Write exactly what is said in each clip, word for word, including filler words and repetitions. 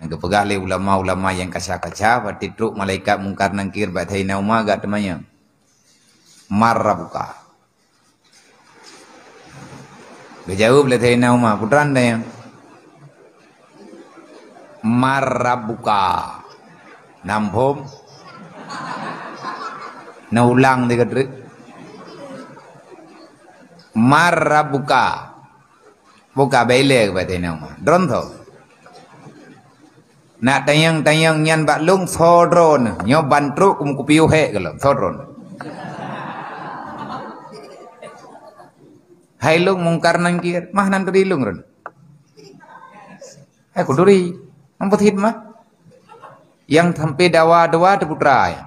Geupeugah lé ulama-ulama nyang kaca-kaca, watèe trok malaikat Mungkar Nangkir bak Saidina Umar, geutanyong, "Man rabbuka?" Geujaweueb lé Saidina Umar, "Peue treuk tanyong?" "Man rabbuka?" Nam phom? Na ulang di keudroe. "Man rabbuka?" Buka bak ilèe bak Saidina Umar. Droeneuh. Nak tanyong-tanyong nyan bak lôn, soe droeneuh. Nyoe ban trok kum kupiôh hék keu lôn, soe droeneuh. Hai lôn Mungkar Nangkir, mah nan turi lôn droeneuh. Hai kuturi. Ampôt hit mah. Nyang sampoe dawa-dawa teuputra ya.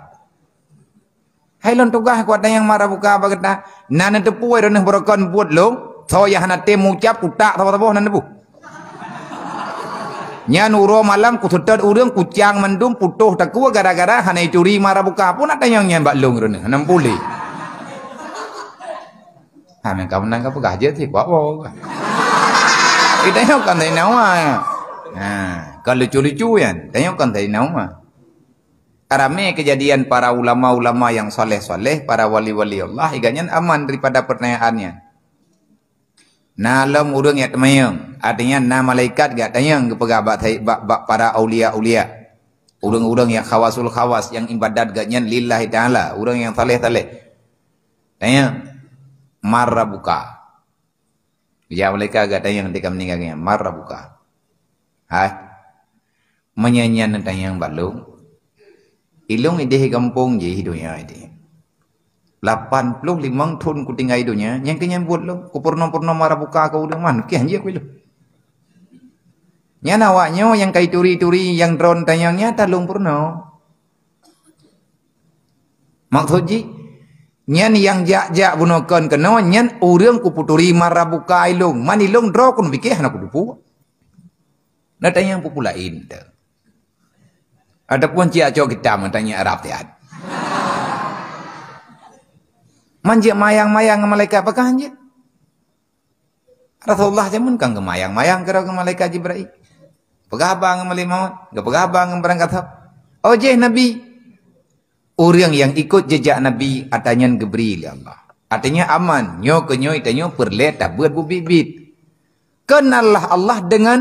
Hai lôn tugaih kuat tanyong man rabbuka bak gata. Na neuteupeue droeneuh barokon buet lôn, soe nyang hana tem meuucap utak saboh-saboh na neubeuh. Nyan uroe malam kuseutôt ureueng kucang mandum putôh takue gara-gara hana ituri man rabbuka. Peue nak tanyong nyan bak lôn droeneuh, hana meupuléh. Ha, nyang ka meunang ka peugah jeuet sih, kuat boh. Itanyong kon Saidina Umar. Ha, kon lucu-lucu nyan. Tanyong kon Saidina Umar. Ramé keujadian para ulama-ulama nyang saleh-saleh, para wali-wali Allah, gobnyan aman daripada peutanyaan nyan. Na lom ureueng nyang teumanyong, artinya na malaikat geutanyong geupeugah bak, bak, bak para aulia-aulia. Ureueng-ureueng nyang khawasul khawas, nyang ibadat gobnyan lillahi ta'ala, ureueng nyang saleh-saleh. Tanyong, "Man rabbuka?" Geujak malaikat geutanyong teuka meuninggai gobnyan, "Man rabbuka?" Hai. Meunyoe nyan neutanyong bak lôn, ilôn idéh gampông jih donya idéh. Lapan ploh limong thon kutinggai donya, nyang keu nyan buet lôn, kupeurunoe-peurunoe man rabbuka keu ulôn man, kiah jih keu ilôn. Nyan awak nyoe nyang ka ituri-turi nyang droen tanyong nyan ata lôn peurunoe. Maksud jih, nyan nyang jak-jak bunoe kon keunoe, nyan ureueng kupeuturi man rabbuka ilôn, man ilôn droe keuneuk pike hana kuteupeue. Na tanyong peue-peue laén teuh. Ataupun cit cok kitab tanyong Arab siat. Man jeuet mayang-mayang ngon malaikat peugah jeuet. Rasulullah jameun kan geumayang-mayang keudroe ngon malaikat Jibril. Peugah haba ngon malaikat maut, geupeugah haba ngon barang gasoe. Oh jih Nabi. Ureueng nyang ikot jeujak Nabi ata nyan geubri lé Allah. Artinya aman, nyoe keu nyoe tanyoe peureulée tabeuet beubiet-biet. Kenallah Allah dengan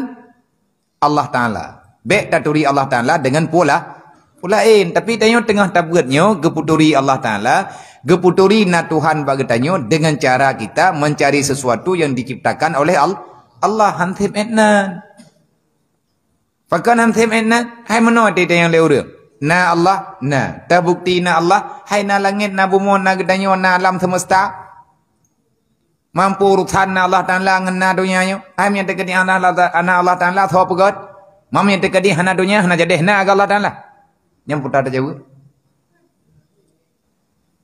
Allah Taala. Bék taturi Allah Taala dengan peue la-, peue laén. Tapi tanyoe teungoh tabeuet nyoe geupeuturi Allah Taala, geupeuturi na Tuhan bak geutanyoe dengan cara kita mencari sesuatu yang diciptakan oleh Al-, Allah, han seb étnan. Pakon han seb étnan? Hai meunoe teuh nyang lé ureueng. Na Allah? Na. Teubukti na Allah? Hai na langét, na bumoe, na geutanyoe, na alam semesta? Mampu urusan na Allah Taala ngon na donya nyoe? Hai meunyoe teukeudi hana Allah, na Allah Taala, soe peugöt? Meunyoe teukeudi hana donya, hana jadeh na Allah Taala? Nyang putra tajaweueb.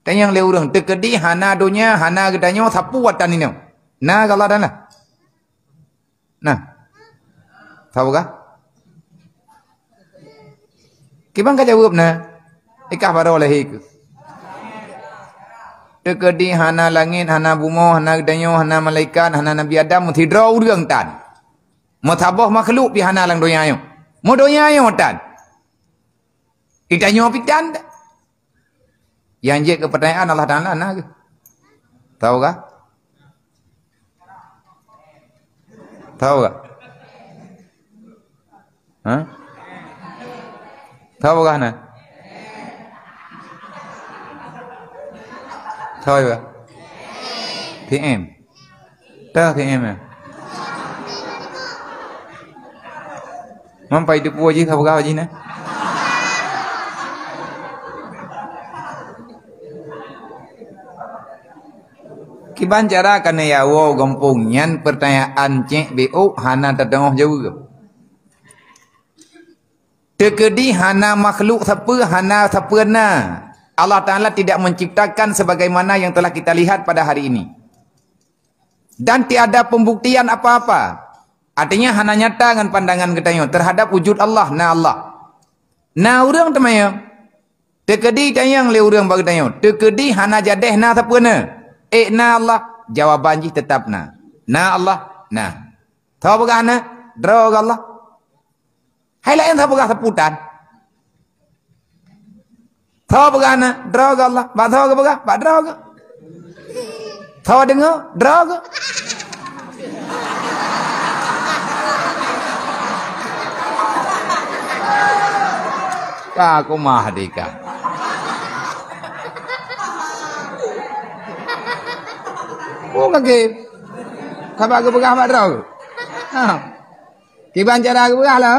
Tanyong lé ureueng, teukeudi hana donya, hana geutanyoe, sapeue atan inoe? Na Allah Taala? Nah. Saboh gah? Kiban ka jaweueb na? Ikah baroe lahé keuh. Teukeudi hana langét, hana bumoe, hana geutanyoe, hana malaikat, hana Nabi Adam, meusidroe ureueng tan. Meusaboh makhluk pih hana lam donya nyoe. Meudonya nyoe tan. Geutanyoe pih tan. Nyang jeuet keu peutanyaan Allah Taala na geuh. Tau kah? Tau kah? Ha? Tau kah na? Tau kah? P M. Tah P M ya. Mampai teupeue jih ka peugah jih na. Kiban cara ka neuyawoe gampông nyan peutanyaan cék B O hana tateungoh jaweueb. Teukeudi hana makhluk sapeue, hana sapeue na. Allah Taala tidak menciptakan sebagaimana yang telah kita lihat pada hari ini. Dan tiada pembuktian apa-apa. Artinya hana nyata ngon pandangan geutanyoe terhadap wujud Allah, na Allah. Na ureueng teumanyong, teukeudi tanyong lé ureueng bak geutanyoe, teukeudi hana jadeh na sapeue na? Eh, na Allah. Jawaban jih teutap na. Na Allah, na. Soe peugah na? Droe geuh Allah. Hai laén tho peugah sapu tan. Tho peugah na, droe geuh Allah. Bak tho geupeugah, bak droe geuh. Tho deungoe, droe geuh. Ka kumah dika. Oh, kaki. Ka bak geupeugah bak droe geuh. Ha. Kiban cara geupeugah lah.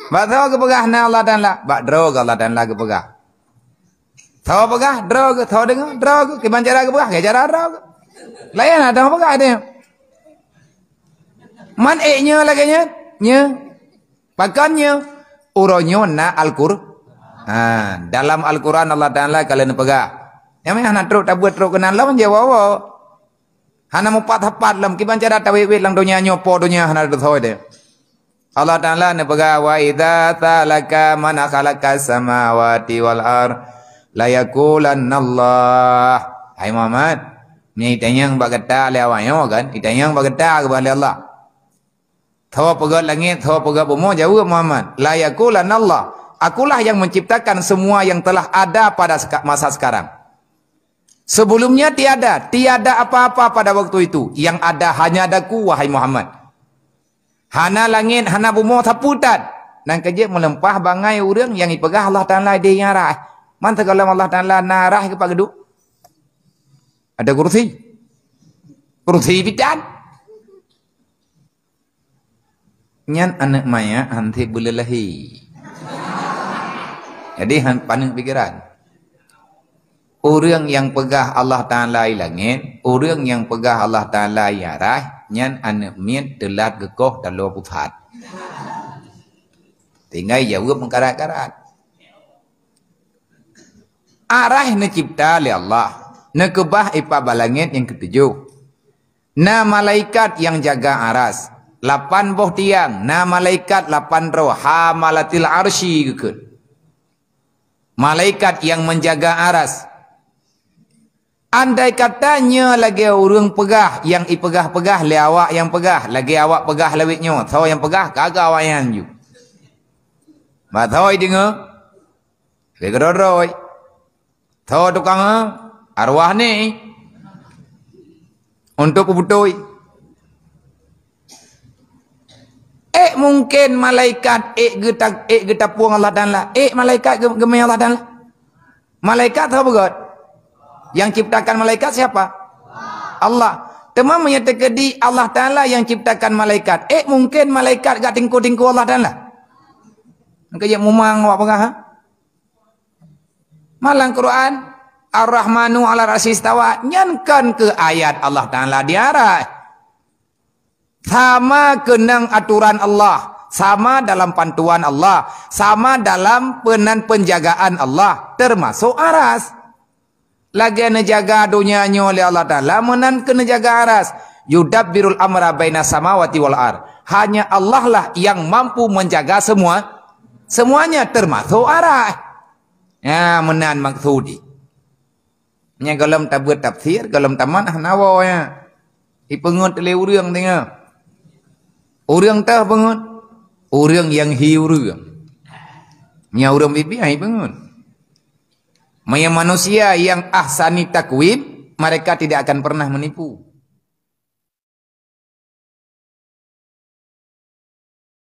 Bak tho geupeugah na Allah Taala, bak droe geuh Allah Taala geupeugah. Tho peugah, droe geuh, tho deungoe, droe geuh. Kiban cara geupeugah, lagèe cara droe geuh. Laén na tho peugah deh. Man ék nyoe lagèe nyoe, nyoe. Pakon nyoe? Uroe nyoe na Al-Qur-, ha, dalam Al-Quran Allah Taala ka lheueh neupeugah. Nyang meuh hana trok tabeuet trok keunan lom jaweueb. Hana mupat-hapat lom kiban cara tawét-wét lam donya nyoe po donya hana teuthôi deh. Allah Taala neupeugah, "Wa idza sa'alaka man khalaqa samawati wal ar la yaqulanna Allah." Hai Muhammad, meunyoe itanyong bak gata lé awak nyoe kan, itanyong bak gata keubah lé Allah. Tho peugöt langét, tho peugöt bumoe, jaweueb Muhammad, "La yaqulanna Allah." Akulah yang menciptakan semua yang telah ada pada seka-, masa sekarang. Sebelumnya tiada, tiada apa-apa pada waktu itu. Yang ada hanya daku, wahai Muhammad. Hana langét, hana bumoe sapeue tan. Nang keujeuet meuleumpah bangai ureuëng nyang ipeugah Allah Taala di nyang rhah. Man sigohlom Allah Taala na rhah keu pat geuduek? Ada kursi? Kursi bidan? Nyan aneuk manyak han sép beuleulehi. Jadi han paneuk pikiran. Ureuëng nyang peugah Allah Taala i langét, ureuëng nyang peugah Allah Taala i arah, nyan aneuk miet teulat geukoh taloe pusat. Tinggai jaweueb meukarat-karat. Arah neucipta lé Allah, neukeubah ipat bak langét nyang keutujoh. Na malaikat nyang jaga aras, lapan boh tiang, na malaikat lapan droe, hamalatil arsy geukheun. Malaikat nyang menjaga aras. Andai kata nyoe lagée ureuëng peugah nyang ipeugah-peugah lé awak nyang peugah, lagée awak peugah lawét nyoe, soe nyang peugah ka geuh awak nyan ju. Bah soe deungoe, lagée keudroe-droe. Soe tukang, eh, arwah ni untuk peubutôi. Ék mungken malaikat ék geuta-, ék geutapueng Allah Taala. Ék malaikat geu-, geumé Allah Taala. Malaikat soe beugöt? Yang ciptakan malaikat siapa? Allah. Teuma meunyoe teukeudi Allah Taala yang ciptakan malaikat, ék mungken malaikat gak tingku-tingku Allah Taala? Engkau jak mumang awak peugah, ha? Malang Quran, Ar-Rahmanu 'alar 'arsy istawa, nyan kon keu ayat Allah Taala di aras. Sama keunong aturan Allah, sama dalam pantuan Allah, sama dalam peunan penjagaan Allah, termasuk aras. Lagée neujaga donya nyoe lé Allah Taala, meunan keu neujaga aras. "Yudabbirul amra baina samawati wal ar." Hanya Allah lah yang mampu menjaga semua, semuanya termasuk aras. Ya, meunan maksudi. Nyang gohlom tabeuet tafsir, gohlom tamat hana woe nyan. Ipeungeut lé ureuëng teungoh. Ureuëng teuh peungeut. Ureuëng nyang hi ureuëng. Nyang ureuëng bibiah ipeungeut. Meunyoe manusia yang ahsani takwim, mereka tidak akan pernah menipu.